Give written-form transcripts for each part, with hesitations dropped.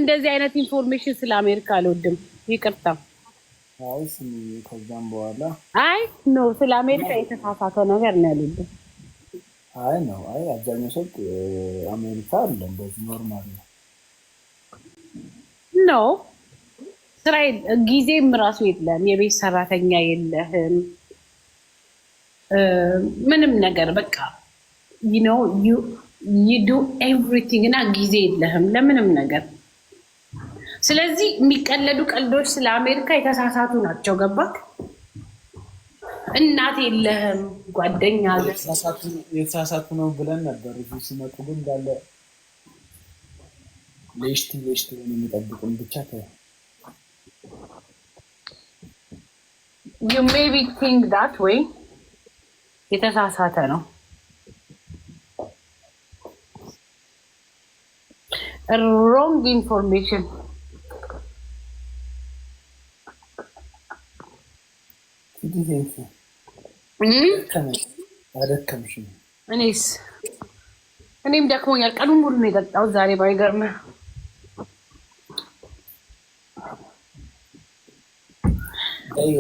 እንደዚህ አይነት information ስለ አሜሪካ አልወድም። ይቅርታ። አይ ስሚ፣ ከዛም በኋላ አይ no፣ ስለ አሜሪካ የተሳሳተ ነገር ነው ያሉብን። አይ ነው፣ አይ አብዛኛው ሰው አሜሪካ አለ እንደዚህ normal ነው። No፣ ስራ ጊዜም ራሱ የለም። የቤት ሰራተኛ የለህም። ምንም ነገር በቃ you do everything እና ጊዜ የለህም ለምንም ነገር። ስለዚህ የሚቀለዱ ቀልዶች ስለ አሜሪካ የተሳሳቱ ናቸው። ገባክ? እናት የለህም፣ ጓደኛ የተሳሳቱ ነው ብለን ነበር። እዚህ ሲመጡ ግን እንዳለ ሌሽቲ ሌሽቲ የሚጠብቁን ብቻ ተ You maybe think that way፣ የተሳሳተ ነው። Wrong information። ቲዲ አደከምሽ። እኔስ እኔም ደክሞኛል። ቀኑን ሙሉ ነው የጠጣሁት ዛሬ ባይገርምህ።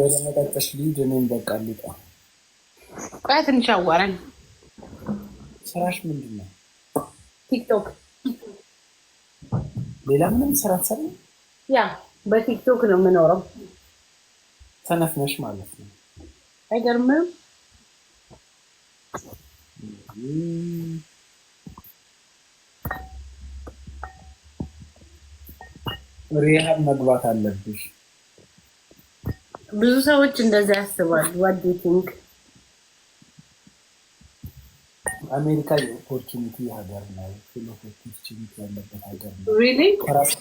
ወደ መጠጥሽ ልሂድ። እኔም በቃ ልውጣ። ቆይ ትንሽ አዋራኝ። ስራሽ ምንድን ነው? ቲክቶክ። ሌላ ምንም ስራ ትሰሪ? Yeah፣ በቲክቶክ ነው የምኖረው። ሰነፍ ነሽ ማለት ነው። አይገርምም? Rehab መግባት አለብሽ። ብዙ ሰዎች እንደዛ ያስባሉ። What do you think? አሜሪካ የ opportunity ሀገር ነው። Full of opportunity ያለበት ሀገር ነው። Really? ከራስ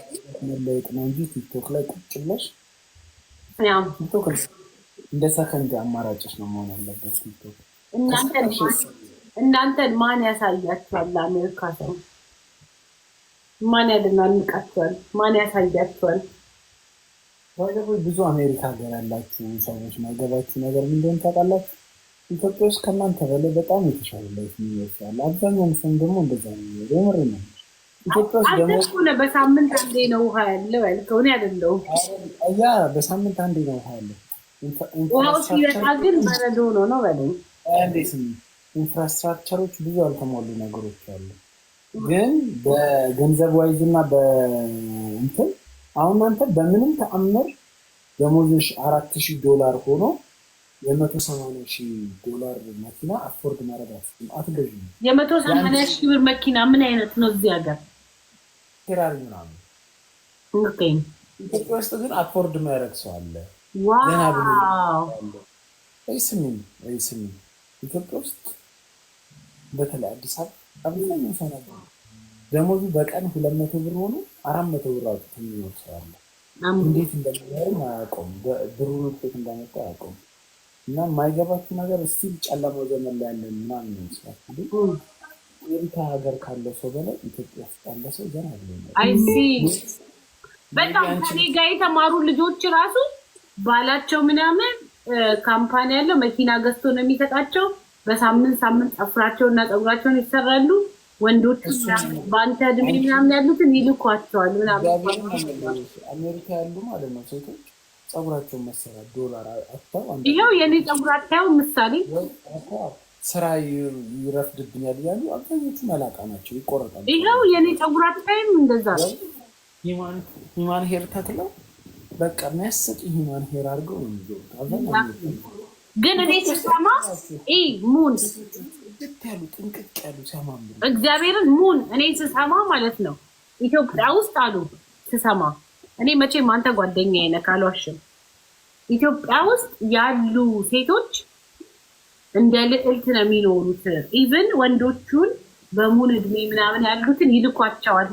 መለወጥ ነው እንጂ ቲክቶክ ላይ ቁጭ ብለሽ ቲክቶክ እንደ ሰከንድ አማራጭሽ ነው መሆን ያለበት። ቲክቶክ እናንተን ማን ያሳያችኋል? አሜሪካ ሰው ማን ያደናንቃችኋል? ማን ያሳያችኋል? ብዙ አሜሪካ ሀገር ያላችሁ ሰዎች ማይገባችሁ ነገር ምን እንደሆነ ታውቃላችሁ? ኢትዮጵያ ውስጥ ከእናንተ በላይ በጣም የተሻለ life የሚኖር ሰው አለ። አብዛኛውን ሰው ደግሞ እንደዛ ነው የሚኖረው። የምር ነው። ኢትዮጵያ ውስጥ ደግሞ ሆነ በሳምንት አንዴ ነው ውሃ ያለው ያልከው እኔ አይደለሁም። Yeah፣ በሳምንት አንዴ ነው ውሃ ያለው። ውሃው ሲመጣ ግን በረዶ ነው ነው በለኝ። እንዴት infrastructure ኦች ብዙ ያልተሟሉ ነገሮች አሉ። ግን በገንዘብ wise እና በእንትን አሁን አንተ በምንም ተአምር ደሞዝሽ $4,000 ሆኖ የ180,000 ዶላር መኪና afford ማድረግ አትገዥም። የ180,000 ብር መኪና ምን አይነት ነው እዚህ ሀገር? ፌራሪ ምናምን። ኢትዮጵያ ውስጥ ግን afford የሚያደርግ ሰው አለ። ስሚኝ ስሚኝ፣ ኢትዮጵያ ውስጥ በተለይ አዲስ አበባ አብዛኛው ሰው ነበር ደሞዙ በቀን 200 ብር ሆኖ 400 ብር አውጥቶ የሚኖር ሰው አለ። እንዴት እንደሚኖርም አያውቀውም። ብሩን ውጤት እንዳመጣ አያውቀውም። እና የማይገባችሁ ነገር still ጨለማው ዘመን ላይ ያለን ምናምን ይመስላል። ግን አሜሪካ ሀገር ካለ ሰው በላይ ኢትዮጵያ ውስጥ ያለ ሰው ዘና ብሎ I see። በጣም ከኔ ጋር የተማሩ ልጆች ራሱ ባላቸው ምናምን company ያለው መኪና ገዝቶ ነው የሚሰጣቸው። በሳምንት ሳምንት ጠፍራቸውን እና ፀጉራቸውን ይሰራሉ። ወንዶቹ በአንተ እድሜ ምናምን ያሉትን ይልኳቸዋል ምናምን። አሜሪካ ያሉ ማለት ነው ሴቶች ፀጉራቸውን መሰራት ዶላር አጥተው ይኸው የኔ ፀጉር አታየው ምሳሌ። ስራ ይረፍድብኛል እያሉ አብዛኞቹ መላጣ ናቸው፣ ይቆረጣሉ። ይኸው የኔ ፀጉር አታይም? እንደዛ ነው። Human hair ተክለው በቃ የሚያስቅ human hair አድርገው ነው የሚዞሩት። አብዛኛው ግን እኔ ስሰማ ሙን ጥንቅቅ ያሉ ጥንቅቅ ያሉ ሲያማምሩ። እግዚአብሔርን ሙን፣ እኔ ስሰማ ማለት ነው ኢትዮጵያ ውስጥ አሉ ስሰማ፣ እኔ መቼም አንተ ጓደኛዬ ነህ አልዋሽም። ኢትዮጵያ ውስጥ ያሉ ሴቶች እንደ ልዕልት ነው የሚኖሩት። Even ወንዶቹን በሙን እድሜ ምናምን ያሉትን ይልኳቸዋል።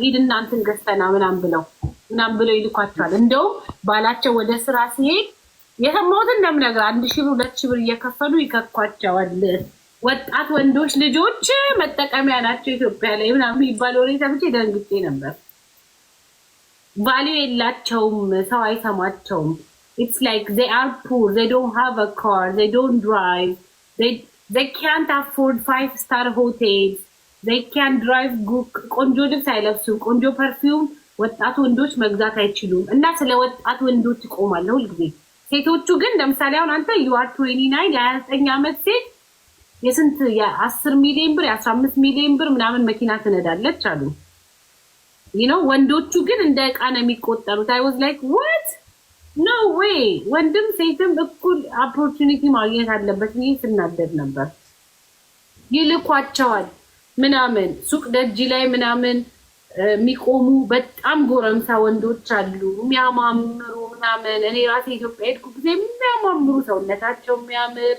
ሂድና እንትን ገዝተና ምናምን ብለው ምናምን ብለው ይልኳቸዋል። እንደውም ባላቸው ወደ ስራ ሲሄድ የሰማሁትን እንደምነግርህ 1,000 ብር 2,000 ብር እየከፈሉ ይከኳቸዋል። ወጣት ወንዶች ልጆች መጠቀሚያ ናቸው ኢትዮጵያ ላይ ምናምን የሚባል ወሬ ሰምቼ ደንግጬ ነበር። Value የላቸውም፣ ሰው አይሰማቸውም። It's like they are poor, they don't have a car, they don't drive, they can't afford five star hotels, they can't drive፣ ቆንጆ ልብስ አይለብሱም፣ ቆንጆ perfume ወጣት ወንዶች መግዛት አይችሉም። እና ስለ ወጣት ወንዶች እቆማለሁ ሁልጊዜ። ሴቶቹ ግን ለምሳሌ አሁን አንተ you are 29፣ የ29 ዓመት ሴት የስንት የ10 ሚሊዮን ብር፣ የ15 ሚሊዮን ብር ምናምን መኪና ትነዳለች አሉ። ወንዶቹ ግን እንደ እቃ ነው የሚቆጠሩት። I was like, "What? No way!" ወንድም ሴትም እኩል opportunity ማግኘት አለበት ብዬ ስናደድ ነበር። ይልኳቸዋል ምናምን፣ ሱቅ ደጅ ላይ ምናምን የሚቆሙ በጣም ጎረምሳ ወንዶች አሉ፣ የሚያማምሩ ምናምን። እኔ ራሴ ኢትዮጵያ ሄድኩ ጊዜ የሚያማምሩ፣ ሰውነታቸው የሚያምር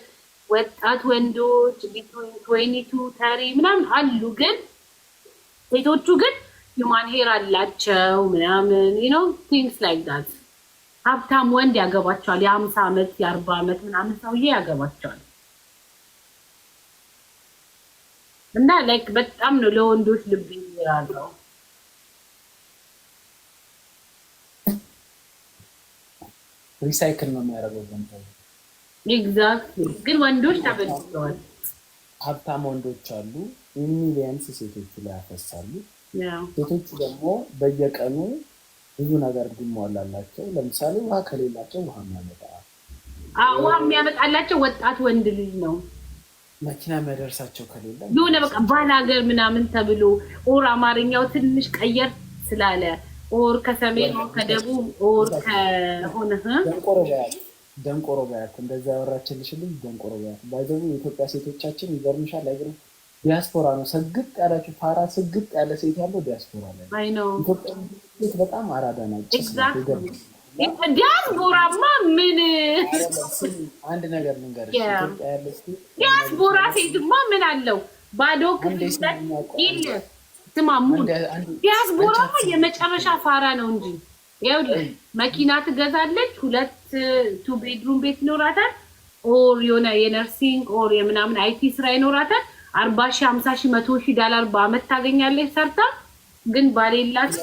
ወጣት ወንዶች between 22, 30 ምናምን አሉ። ግን ሴቶቹ ግን human hair አላቸው ምናምን፣ things like that። ሀብታም ወንድ ያገባቸዋል። የ50 ዓመት፣ የ40 ዓመት ምናምን ሰውዬ ያገባቸዋል። እና like በጣም ነው ለወንዶች ልብ የሚራራው። Recycle ነው የሚያደርገው ገንዘቡ። Exactly። ግን ወንዶች ተበድለዋል። ሀብታም ወንዶች አሉ፣ millions ሴቶቹ ላይ ያፈሳሉ። ሴቶቹ ደግሞ በየቀኑ ብዙ ነገር እንዲሟላላቸው፣ ለምሳሌ ውሃ ከሌላቸው ውሃ የሚያመጣ ውሃ የሚያመጣላቸው ወጣት ወንድ ልጅ ነው። መኪና የሚያደርሳቸው ከሌለ የሆነ በቃ ባላገር ምናምን ተብሎ or አማርኛው ትንሽ ቀየር ስላለ or ከሰሜን or ከደቡብ or ከሆነ ደንቆሮ በያት፣ ደንቆሮ በያት። እንደዛ ያወራችልሽ ልጅ ደንቆሮ በያት። By the way የኢትዮጵያ ሴቶቻችን ይገርምሻል አይገርም? ዲያስፖራ ነው ሰግጥ ያላችሁ ፋራ፣ ስግጥ ያለ ሴት ያለው ዲያስፖራ ላይ። አይ ነው። ኢትዮጵያ ሴት በጣም አራዳ ናት። ጭስ ናት። ዲያስፖራማ ምን አንድ ነገር ልንገርሽ፣ ኢትዮጵያ ያለች ሴት ዲያስፖራ ሴትማ ምን አለው? ባዶ ክፍል ስማሙ፣ ዲያስፖራማ የመጨረሻ ፋራ ነው እንጂ። ይኸውልህ፣ መኪና ትገዛለች፣ ሁለት two bedroom ቤት ይኖራታል፣ or የሆነ የ nursing or የምናምን IT ስራ ይኖራታል። 40,000፣ 50,000፣ 100,000 ዳላር በአመት ታገኛለች ሰርታ። ግን ባሌላት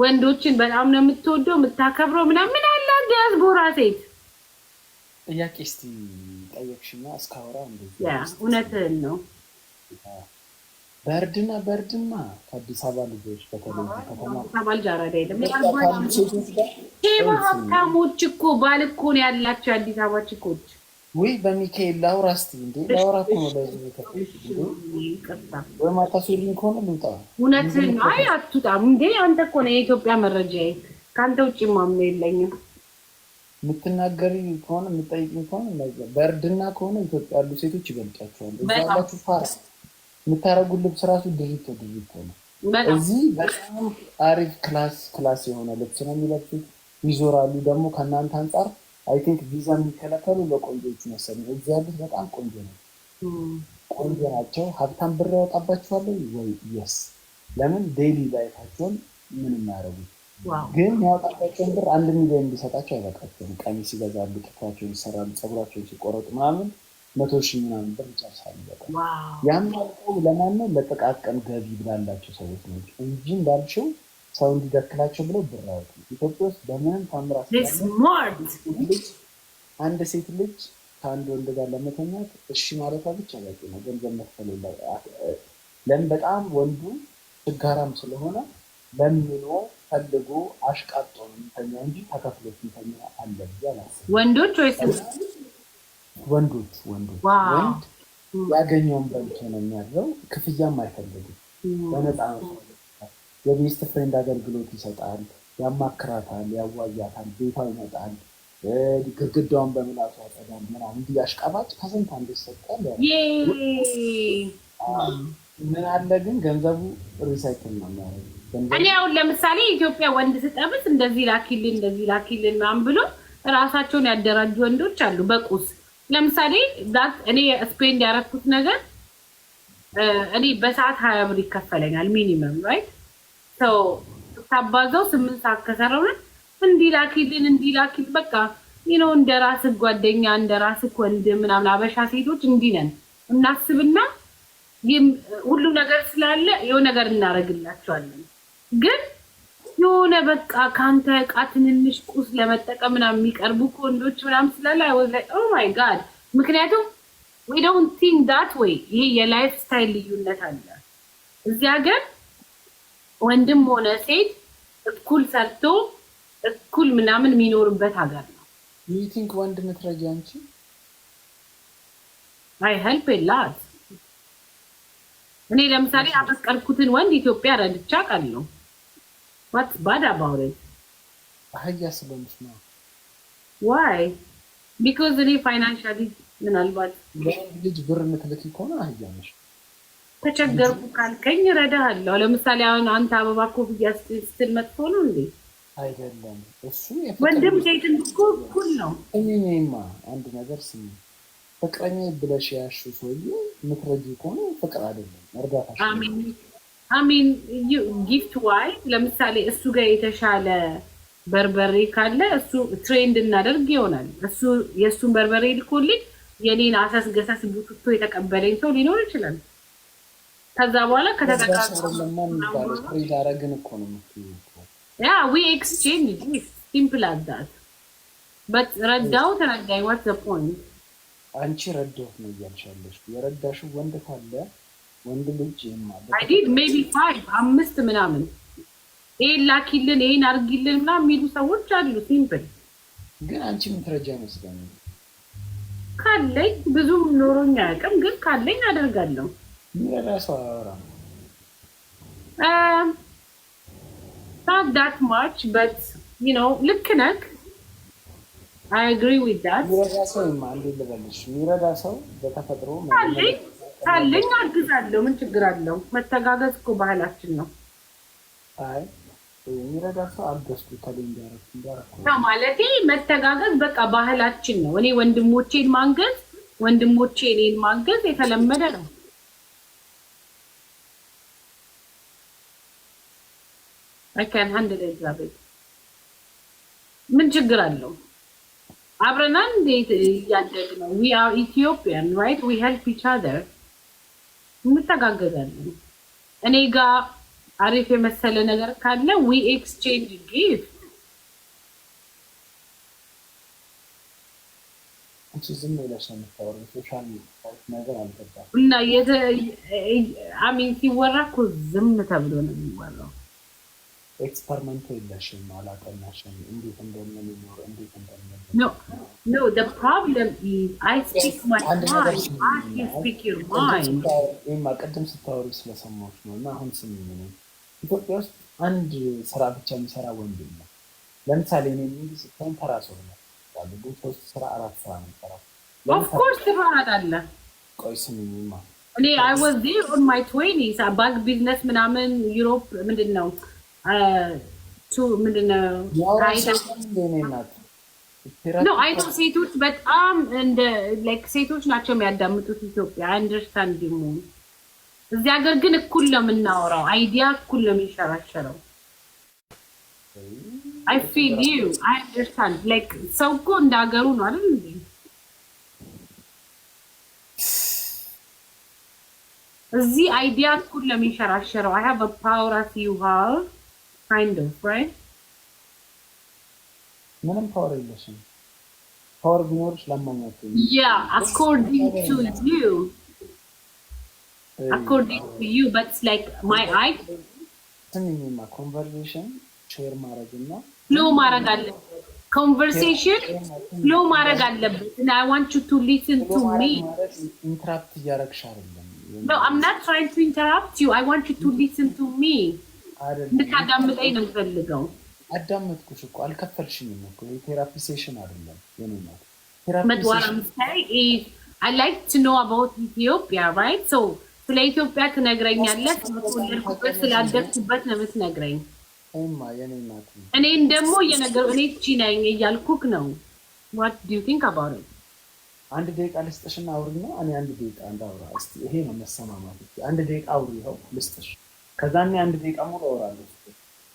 ወንዶችን በጣም ነው የምትወደው፣ የምታከብረው ምናምን። ምን አላት ዲያስፖራ ሴት? ጥያቄ እስቲ ጠየቅሽና እስካወራ እንደዚህ። እውነትህን ነው። በእርድና በእርድማ ከአዲስ አበባ ልጆች በተለይ ከተማ አዲስ አበባ ልጅ አራዳ የለም። ሼባ ሀብታሞች እኮ ባል እኮ ነው ያላቸው የአዲስ አበባ ችኮች። ውይ በሚካኤል፣ ላውራ እስቲ እንዴ፣ ላውራ እኮ ነው። ለዚህ ወይ ማታስወልኝ ከሆነ ልውጣ። እውነትህን ነው። አይ አትውጣም እንዴ፣ አንተ እኮ ነው የኢትዮጵያ መረጃ፣ ከአንተ ውጭ ማምነው የለኝም። የምትናገሪ ከሆነ፣ የምጠይቅኝ ከሆነ፣ በእርድና ከሆነ ኢትዮጵያ ያሉ ሴቶች ይበልጧቸዋል። እዛ ያላችሁ ፋራ የምታደርጉት ልብስ ራሱ ድሪቶ ድሪቶ ነው። እዚህ በጣም አሪፍ class class የሆነ ልብስ ነው የሚለብሱት። ይዞራሉ። ደግሞ ከእናንተ አንጻር I think ቪዛ የሚከለከሉ ለቆንጆቹ መሰለኝ። እዚህ ያሉት በጣም ቆንጆ ነው፣ ቆንጆ ናቸው። ሀብታም ብር ያወጣባቸዋል ወይ? Yes። ለምን daily life ኣቸውን ምንም አያደርጉት፣ ግን ያወጣባቸውን ብር 1 ሚሊዮን እንዲሰጣቸው አይበቃቸውም። ቀሚስ ይገዛሉ፣ ጥፍራቸውን ይሰራሉ፣ ፀጉራቸውን ሲቆረጡ ምናምን 100,000 ምናምን ብር ይጨርሳሉ። በጣም ያም ያልከው ለማን ነው? ለጥቃቅን ገቢ ብላላቸው ሰዎች ነው እንጂ እንዳልሽው ሰው እንዲደክላቸው ብለው ብር አያወጡም። ኢትዮጵያ ውስጥ በምንም ታምር አንድ ሴት ልጅ ከአንድ ወንድ ጋር ለመተኛት እሺ ማለቷ ብቻ በቂ ነው። ገንዘብ መክፈል ለምን፣ በጣም ወንዱ ችጋራም ስለሆነ ለምኖ ፈልጎ አሽቃጦ ነው የሚተኛው እንጂ ተከፍሎት የሚተኛ አለ ብዬ አላስብም። ወንዶች ወይስ ወንዶች፣ ወንዶች። ወንድ ያገኘውን በልቶ ነው የሚያድረው። ክፍያም አይፈልግም። በነፃ ነው። የ best friend አገልግሎት ይሰጣል፣ ያማክራታል፣ ያዋያታል፣ ቤቷ ይመጣል፣ ግድግዳውን በምላሱ ያጸዳል ምናምን። እንዲህ አሽቃባጭ ከስንት አንዱ ይሰጣል። ምን አለ ግን ገንዘቡ recycle ነው የሚያደርገው። እኔ አሁን ለምሳሌ ኢትዮጵያ ወንድ ስጠብስ እንደዚህ ላኪልን፣ እንደዚህ ላኪልን ምናምን ብሎ ራሳቸውን ያደራጁ ወንዶች አሉ። በቁስ ለምሳሌ እኔ spend ያደረኩት ነገር፣ እኔ በሰዓት 20 ብር ይከፈለኛል minimum, right? ስታባዛው 8 ሰዓት ከሰራሁ እንዲህ ላኪልን፣ እንዲህ ላኪልን፣ በቃ እንደ ራስህ ጓደኛ፣ እንደ ራስህ ወንድም ምናምን። አበሻ ሴቶች እንዲህ ነን፣ እናስብና ሁሉ ነገር ስላለ የሆነ ነገር እናደርግላቸዋለን። ግን የሆነ በቃ ከአንተ እቃ ትንንሽ ቁስ ለመጠቀም ምናምን የሚቀርቡ ወንዶች ምናምን ስላለ I was like, "Oh my God!" ምክንያቱም we don't think that way። ይሄ የ lifestyle ልዩነት አለ። እዚህ ሀገር ወንድም ሆነ ሴት እኩል ሰርቶ እኩል ምናምን የሚኖርበት ሀገር ነው። You think ወንድ ምትረጂ አንቺ? I help a lot። እኔ ለምሳሌ ያፈቀርኩትን ወንድ ኢትዮጵያ ረድቻ አውቃለሁ። What's bad about it? አህያ ስለሆንሽ ነው። Why? Because እኔ financially ምናልባት ለወንድ ልጅ ብር የምትልኪ ከሆነ አህያ ነሽ። ተቸገርኩ ካልከኝ እረዳሃለሁ። ለምሳሌ አሁን አንተ አበባ ኮፍያ ስትል መጥፎ ነው እንዴ? አይደለም፣ እሱ ወንድም ሴትም እኮ እኩል ነው። እኔማ አንድ ነገር ስሚ፣ ፍቅረኛ ብለሽ ያልሽው ሰውዬ የምትረጂው ከሆነ ፍቅር አይደለም፣ እርዳታ። I mean, gift wise ለምሳሌ እሱ ጋር የተሻለ በርበሬ ካለ እሱ trade እናደርግ ይሆናል። እሱ የእሱን በርበሬ ልኮልኝ የኔን አሰስ ገሰስ ቡትቶ የተቀበለኝ ሰው ሊኖር ይችላል። ከዛ በኋላ ከተጠቃሚባለው trade አረግን እኮ ነው የምትይው እኮ። Yeah, we exchange gift, simple as that, but ረዳው ተረዳኝ፣ what's the point? አንቺ ረዳሁት ነው እያልሽ ያለሽ። የረዳሽው ወንድ ካለ ወንድ ልጅ I did maybe five፣ አምስት ምናምን፣ ይሄን ላኪልን፣ ይሄን አርጊልን ምናምን የሚሉ ሰዎች አሉ። Simple. ግን አንቺ የምትረጂ አይመስለኝም። ካለኝ፣ ብዙም ኖሮኝ አያውቅም፣ ግን ካለኝ አደርጋለሁ። የሚረዳ ሰው አያወራም። Not that much, but ልክ ነህ። I agree with that. የሚረዳ ሰው፣ እንዴት ልበልሽ፣ የሚረዳ ሰው በተፈጥሮ ካለኝ አግዛለሁ። ምን ችግር አለው? መተጋገዝ እኮ ባህላችን ነው። አይ፣ የሚረዳ ሰው አገዝኩ ከሌ እንዲያረኩ እንዲያረኩ ነው ማለቴ፣ መተጋገዝ በቃ ባህላችን ነው። እኔ ወንድሞቼን ማገዝ፣ ወንድሞቼ እኔን ማገዝ የተለመደ ነው። I can handle it። ምን ችግር አለው? አብረና እንዴት እያደግ ነው። We are Ethiopian, right? We help each other፣ እንተጋገዛለን። እኔ ጋ አሪፍ የመሰለ ነገር ካለ we exchange gift. አንቺ ዝም ብለሽ ነው የምታወሪው። Social ነገር አልገባም። እና I mean ሲወራ እኮ ዝም ተብሎ ነው የሚወራው። Experiment ኡ የለሽም፣ አላጠናሽም፣ እንዴት እንደምንኖር፣ እንዴት እንደምን No, the problem is I speak my mind. You speak your mind. ቅድም ስታወሪ ስለሰማሁሽ ነው። እና አሁን ስሚኝ፣ እኔ ኢትዮጵያ ውስጥ አንድ ስራ ብቻ የሚሰራ ወንድ ነው። ለምሳሌ እኔ እንዲህ ስትሆን ተራ ሰው ነው፣ ግን ሶስት ስራ፣ አራት ስራ ነው የሚሰራው። Of course ትፈራለህ። ቆይ ስሚኝማ። እኔ I was there on my 20s፣ bag business ምናምን Europe፣ ምንድን ነው? No, I know ሴቶች በጣም እንደ like ሴቶች ናቸው የሚያዳምጡት ኢትዮጵያ፣ understand። እዚህ ሀገር ግን እኩል ነው የምናወራው፣ idea እኩል ነው የሚንሸራሸረው። I feel you, I understand. Like ሰው እኮ እንደ ሀገሩ ነው አይደል እንዴ? እዚህ idea እኩል ነው የሚንሸራሸረው። I have a power as you have, kind of, right? ምንም power የለሽም። Power ቢኖርሽ ለማኛት Yeah, according to you, according to you, but like my I ስሚኝማ፣ conversation share ማድረግ እና Flow ማድረግ አለበት። Conversation flow ማድረግ አለበት። And I want you to listen to me. Interrupt እያደረግሽ አይደለም። No, I'm not trying to interrupt you. I want you to listen to me. እንድታዳምጠኝ ነው የምፈልገው። አዳመጥኩሽ እኮ፣ አልከፈልሽኝም እኮ። የ therapy session አይደለም የኔ ናት። But what I'm saying is I like to know about Ethiopia, right? So ስለ ኢትዮጵያ ትነግረኛለህ። ስለተወለድኩበት ስላደግኩበት ነው የምትነግረኝ። እማ የኔ ናት። እኔን ደግሞ እየነገሩ እኔ እቺ ነኝ እያልኩክ ነው። What do you think about it? አንድ ደቂቃ ልስጥሽና አውሪና እኔ አንድ ደቂቃ እንዳውራ እስኪ። ይሄ ነው መሰማማት። አንድ ደቂቃ አውሪ፣ ይኸው ልስጥሽ። ከዛ እኔ አንድ ደቂቃ ሙሉ አወራለሁ።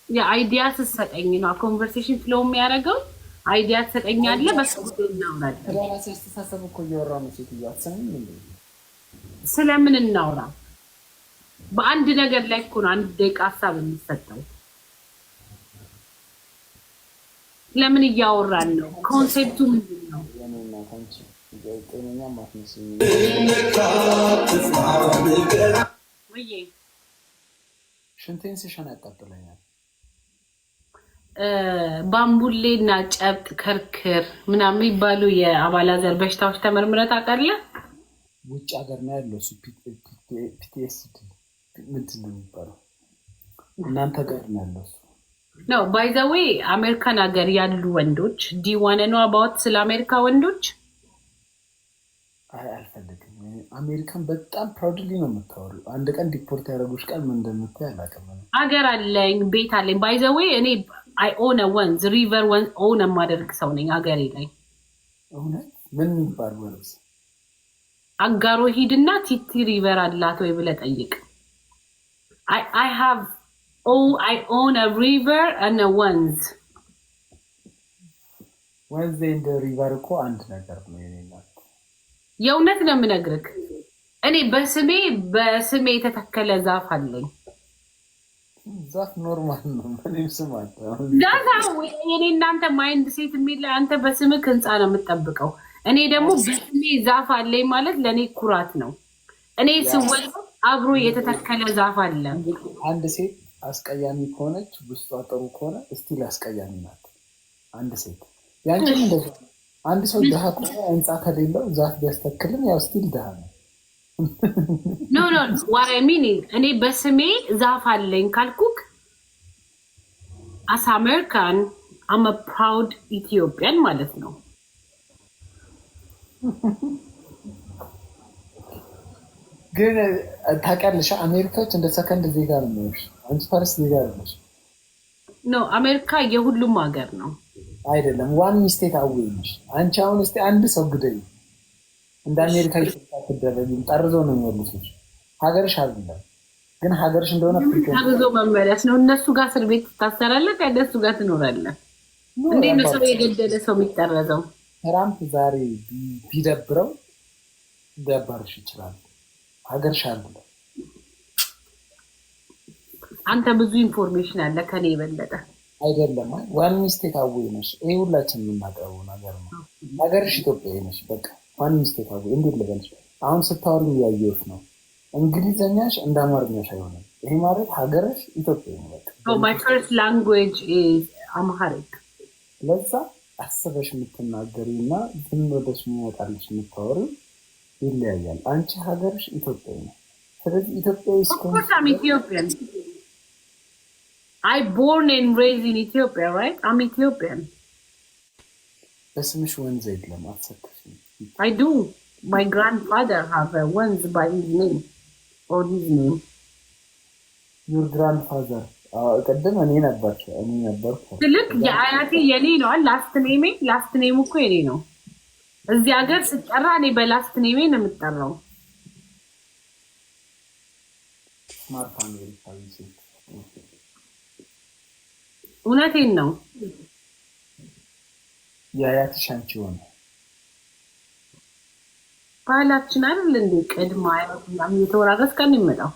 የ idea ስትሰጠኝ ነው conversation flow የሚያደርገው። Idea ትሰጠኛለህ፣ በሱ ጉዳይ እናወራለን። ስለ ራሴ አስተሳሰብ እኮ እያወራሁ ነው። ሴትዮ አትሰሚም እንዴ? ስለምን እናውራ? በአንድ ነገር ላይ እኮ ነው አንድ ደቂቃ ሀሳብ የሚሰጠው። ለምን እያወራን ነው? Concept ኡ ምንድን ነው? የኔ እናት፣ አንቺ ጤነኛም አትመስይኝም። ወይዬ። ሽንቴን ስሸና ያቃጥለኛል። ባምቡሌ እና ጨብጥ ከርክር ምናምን የሚባሉ የአባላዘር በሽታዎች ተመርምረህ ታውቃለህ? ውጭ ሀገር ነው ያለው እሱ። PTSD ምንድን ነው የሚባለው? እናንተ ጋር ነው ያለው እሱ። No, by the way, አሜሪካን ሀገር ያሉ ወንዶች፣ do you wanna know about ስለ አሜሪካ ወንዶች? አይ፣ አልፈልግም። አሜሪካን በጣም proudly ነው የምታወሪው። አንድ ቀን deport ያደረጉሽ ቀን ምን እንደምታይ አላውቅም። አገር አለኝ፣ ቤት አለኝ። By the way, እኔ I own ወንዝ፣ river ወንዝ own የማደርግ ሰው ነኝ አገሬ ላይ። እውነት? ምን የሚባል ወንዝ? አጋሮ ሂድና ቲቲ river አላት ወይ ብለህ ጠይቅ። I own river እና ወንዝ። ወንዝ and river እኮ አንድ ነገር ነው የኔ እናት። የእውነት ነው የምነግርህ። እኔ በስሜ የተተከለ ዛፍ አለኝ። ዛፍ normal ነው። ምንም ስም አለ። ዛዛ የኔ እናንተ mindset የሚል አንተ በስምክ ህንፃ ነው የምትጠብቀው። እኔ ደግሞ በስሜ ዛፍ አለኝ ማለት ለእኔ ኩራት ነው። እኔ ስወለድ አብሮ የተተከለ ዛፍ አለ። አንድ ሴት አስቀያሚ ከሆነች ውስጧ ጥሩ ከሆነ still አስቀያሚ ናት። አንድ ሴት ያንቺም እንደዛ። አንድ ሰው ድሃ ከሆነ ህንፃ ከሌለው ዛፍ ቢያስተክልም ያው still ድሃ ነው። No, what I mean, እኔ በስሜ ዛፍ አለኝ ካልኩክ as American, I'm proud Ethiopian ማለት ነው። ግን ታውቂያለሽ፣ አሜሪካዎች እንደ ሰከንድ ዜጋ ነው የሚያዩሽ። አንቺ first ዜጋ አይደለሽ። No, አሜሪካ የሁሉም ሀገር ነው። አይደለም፣ one mistake away ነሽ አንቺ። አሁን እስኪ አንድ ሰው ግደይ፣ እንደ አሜሪካ ኢትዮጵያ አትደረጊም። ጠርዘው ነው የሚመልሱሽ። ሀገርሽ አይደለም ግን ሀገርሽ እንደሆነ ጠርዞ መመለስ ነው። እነሱ ጋር እስር ቤት ትታሰራለህ፣ ከእነሱ ጋር ትኖራለህ። እንዴት ነው ሰው የገደለ ሰው የሚጠረዘው? ትራምፕ ዛሬ ቢደብረው ሊያባርሽ ይችላል። ሀገርሽ አይደለም። አንተ ብዙ information አለ ከኔ የበለጠ። አይደለም፣ one mistake away ነሽ። ይሄ ሁላችን የምናቀርበው ነገር ነው። ሀገርሽ ኢትዮጵያዊ ነሽ። በቃ one mistake away። እንዴት ልበልሽ? አሁን ስታወሪ ያየሁት ነው። እንግሊዘኛሽ እንደ አማርኛሽ አይሆንም። ይሄ ማለት ሀገርሽ ኢትዮጵያ ነው። በቃ My first language is Amharic። ለዛ አስበሽ የምትናገሪ እና ዝም ብለሽ የሚመጣልሽ የምታወሪው ይለያያል። አንቺ ሀገርሽ ኢትዮጵያዊ ነው። ስለዚህ ኢትዮጵያዊ Of course I'm Ethiopian. I born and raised in Ethiopia, right? I'm Ethiopian. በስምሽ ወንዝ የለም፣ አትሰክሽም። I do. My grandfather have a ወንዝ by his name or his name. Your grandfather ቅድም እኔ ነበርኩ። ትልቅ የአያቴ የኔ ነው። Last name ኤ፣ last name እኮ የኔ ነው። እዚህ ሀገር ስጠራ እኔ በ last name ኤ ነው የምጠራው። Smart አሜሪካዊ ሴት። እውነቴን ነው። የአያትሽ አንቺ ሆነ። ባህላችን አይደል እንዴ? ቅድመ አያት ምናምን እየተወራረስክ ነው የሚመጣው።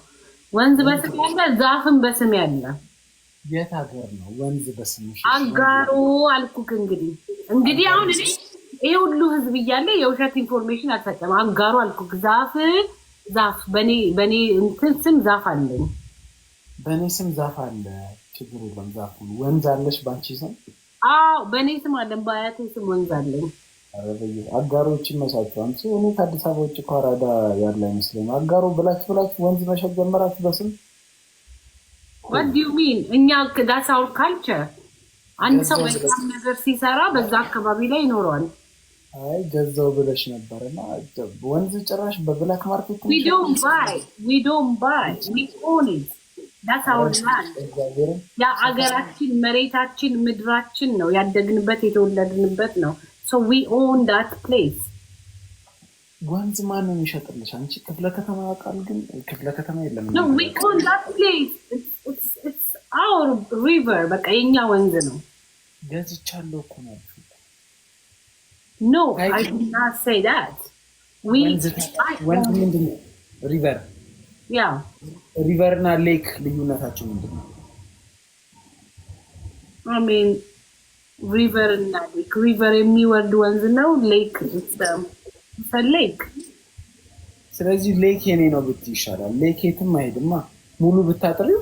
ወንዝ በስም ያለ፣ ዛፍም በስም ያለ። የት ሀገር ነው ወንዝ በስምሽ? አጋሮ አልኩክ። እንግዲህ አሁን እኔ ይሄ ሁሉ ህዝብ እያለ የውሸት information አልሰጠም። አጋሮ አልኩክ። ዛፍ በኔ እንትን ስም ዛፍ አለኝ። በእኔ ስም ዛፍ አለ። ችግር የለም። ዛፉን ወንዝ አለሽ በአንቺ ስም? አዎ፣ በእኔ ስም አለን። በአያቴ ስም ወንዝ አለኝ። ኧረ አጋሮች ይመቻቸው። አንቺ እኔ ከአዲስ አበባ ውጭ እኮ አራዳ ያለ አይመስለኝም። አጋሮ ብላችሁ ብላችሁ ወንዝ መሸጥ ጀመራችሁ በስም። What do you mean? እኛ that's our culture። አንድ ሰው መልካም ነገር ሲሰራ በዛ አካባቢ ላይ ይኖረዋል። አይ፣ ገዛው ብለሽ ነበር እና ወንዝ ጭራሽ በ black market። We don't buy, we don't buy, we own it. That's our land. እግዚአብሔርን። ያ አገራችን፣ መሬታችን፣ ምድራችን ነው። ያደግንበት የተወለድንበት ነው። So we own that place. ወንዝ ማን ነው የሚሸጥልሽ? አንቺ ክፍለ ከተማ ያውቃል፣ ግን ክፍለ ከተማ የለም። No, we own that place. It's our river. በቃ የኛ ወንዝ ነው። ገዝቻለሁ እኮ ነው ያልሽው። No, I did not say that. We ወንዝ ምንድን ነው? River? Yeah. River እና lake ልዩነታቸው ምንድን ነው? I mean, river እና lake፣ river የሚወርድ ወንዝ ነው። Lake lake። ስለዚህ lake የኔ ነው ብትይ ይሻላል። Lake የትም አይሄድማ። ሙሉ ብታጥሪው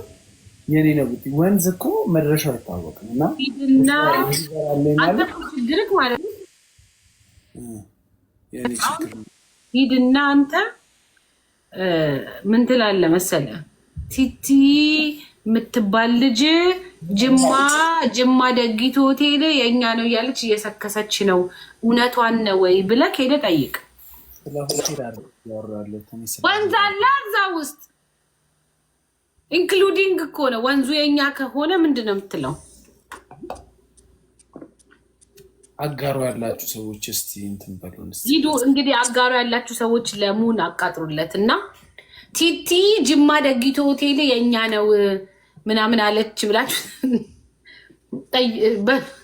የኔ ነው ብትይ ወንዝ እኮ መድረሻው አይታወቅም። እና ሂድና አንተ ማለት እኮ ችግርህ ማለት ነው። የኔ ችግር ነው። ሂድና አንተ ምን ትላለህ መሰለህ? ቲቲ የምትባል ልጅ ጅማ ደጊቱ ሆቴል የእኛ ነው እያለች እየሰከሰች ነው፣ እውነቷን ነው ወይ ብለህ ሄደህ ጠይቅ። ስለ ሆቴል አይደለም እያወራሁ ያለሁት እኔ ስለ ወንዝ አለ እዛ ውስጥ including እኮ ነው። ወንዙ የእኛ ከሆነ ምንድን ነው የምትለው? አጋሮ ያላችሁ ሰዎች እስቲ እንትን በሉን እስቲ። ሂዱ እንግዲህ አጋሮ ያላችሁ ሰዎች ለሙን አቃጥሩለት እና ቲቲ ጅማ ደጊቱ ሆቴል የእኛ ነው ምናምን አለች ብላችሁ በሉት።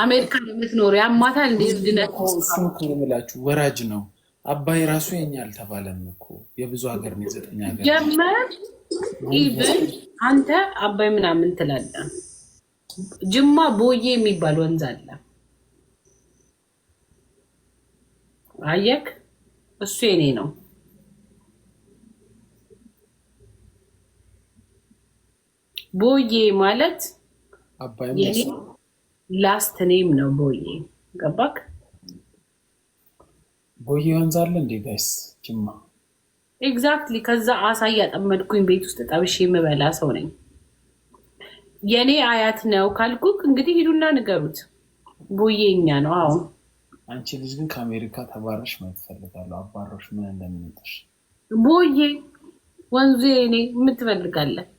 አሜሪካ የምትኖሩ ያማታል እንደ እብድነት። እሱን እኮ ነው የምላችሁ፣ ወራጅ ነው። አባይ ራሱ የኛ አልተባለም እኮ፣ የብዙ ሀገር ነው፣ የዘጠኝ ሀገር ነው። ጀመር even አንተ አባይ ምናምን ትላለህ። ጅማ ቦዬ የሚባል ወንዝ አለ። አየክ፣ እሱ የኔ ነው። ቦዬ ማለት አባይም የኔ last name ነው። ቦዬ ገባክ? ቦዬ ወንዝ አለ እንዴ guys? ጅማ Exactly። ከዛ አሳ እያጠመድኩኝ ቤት ውስጥ ጠብሼ የምበላ ሰው ነኝ። የኔ አያት ነው ካልኩክ እንግዲህ ሂዱና ንገሩት። ቦዬ እኛ ነው። አዎ። አንቺ ልጅ ግን ከአሜሪካ ተባረሽ ማየት እፈልጋለሁ። አባሮሽ ምን እንደሚመጣሽ። ቦዬ ወንዙ የኔ የምትፈልጋለን።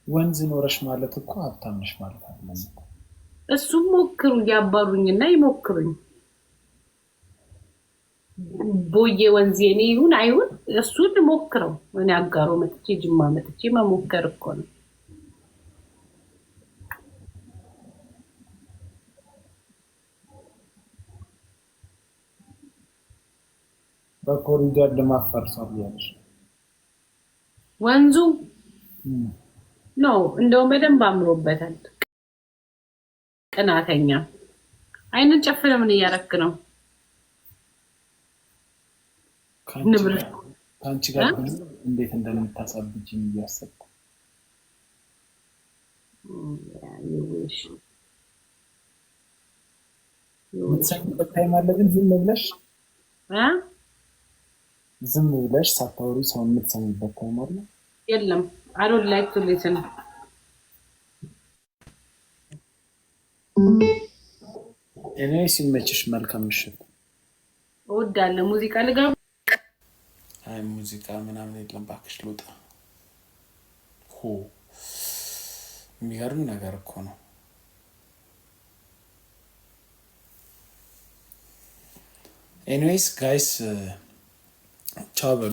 ወንዝ ኖረሽ ማለት እኮ ሀብታም ነሽ ማለት አይደለም እኮ። እሱም ሞክሩ፣ እያባሩኝና ይሞክሩኝ። ቦዬ ወንዝ የኔ ይሁን አይሁን እሱን ሞክረው። እኔ አጋሮ መጥቼ ጅማ መጥቼ መሞከር እኮ ነው። በኮሪደር ልማት ፈርሷል እያለሽ ወንዙ ነው እንደውም በደንብ አምሮበታል። ቅናተኛ አይንን ጨፍነ ምን እያረክ ነው? ንብረት ከአንቺ ጋር እንዴት እንደምታሳብጅኝ እያሰብኩ። የምትሰሚበት time አለ ግን ዝም ብለሽ ሳታወሪ ሰው የምትሰሚበት time አለ? የለም። I don't like to listen. እኔ ሲመችሽ መልካም ምሽት። እወዳለሁ። ሙዚቃ ልጋብ። አይ ሙዚቃ ምናምን የለም እባክሽ፣ ልውጣ። ሆ የሚገርም ነገር እኮ ነው። Anyways guys፣ ቻው በሉ።